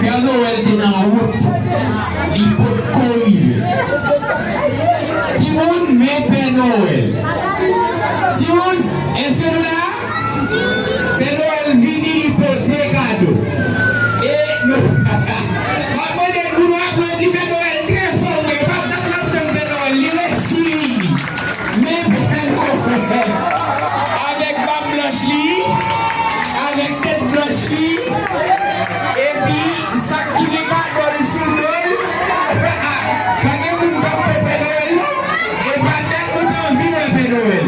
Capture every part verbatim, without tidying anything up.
Pè Nowèl te nan wout, li potko rive. Timoun, men Pè Nowèl. Timoun, èske nou la? Pè Nowèl vini, li pote kado. E nou, m ap mande nou aplodi Pè Nowèl trè fò, wi. E pa tank n ap tann Pè Nowèl, li resi vini. Men Pè Nowèl avèk bab blanch li, avèk tèt blanch li, epi sak ki gen kado l sou do l. Pa gen moun k ap fè Pè Nowèl, non? E pa dat nou te anvi wè Pè Nowèl.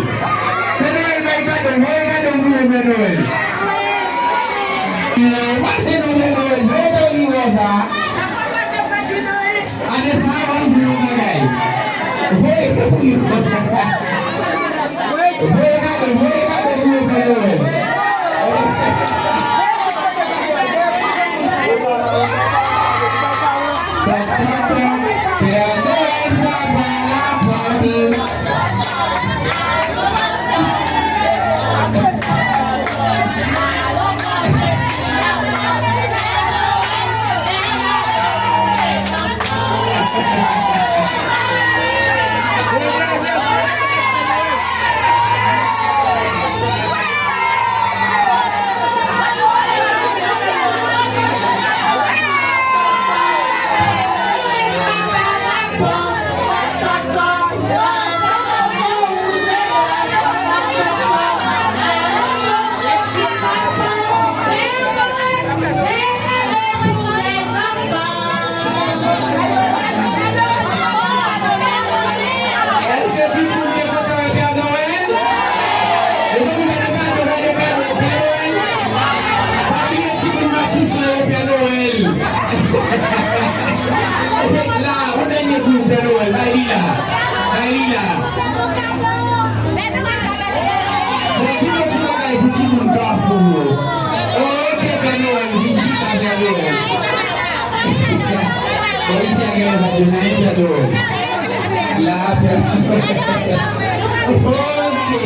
Pè Nowèl bay kado, voye kado pou yo, Pè Nowèl. Pase non, Pè Nowèl, voye kado pou yo sa. Ane sa a, w ap di yon bagay. Voye pou yo. Voye kado, voye kado pou yo, Pè Nowèl. Pè Nowèl pa ba la pòte. Èske tout moun te kontan wè Pè Nowèl? Mezanmi, gade kado, gade kado, Pè Nowèl. Pa bliye timoun Matisan yo, Pè Nowèl. La, yon dènye kou, Pè Nowèl, bay li la. Bay li la. Bon, ki lòt ti bagay pou timoun Kafou yo? Oke, Pè Nowèl, vin chita, Pè Nowèl. Bon, isi a gen yon radyo, nan yon Pè Nowèl. La, Pè Nowèl. Oke.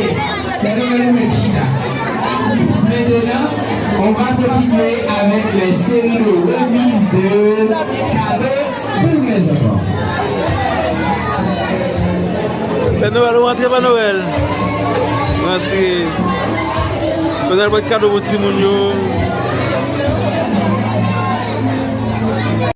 Pè Nowèl, ou mèt chita. Maintenant, on va continuer avec les séries de remise de cadeaux. Pou lèzanfan. Pè Nowèl, ou antre, Pè Nowèl. Ou antre. Pè Nowèl pote kado pou timoun yo.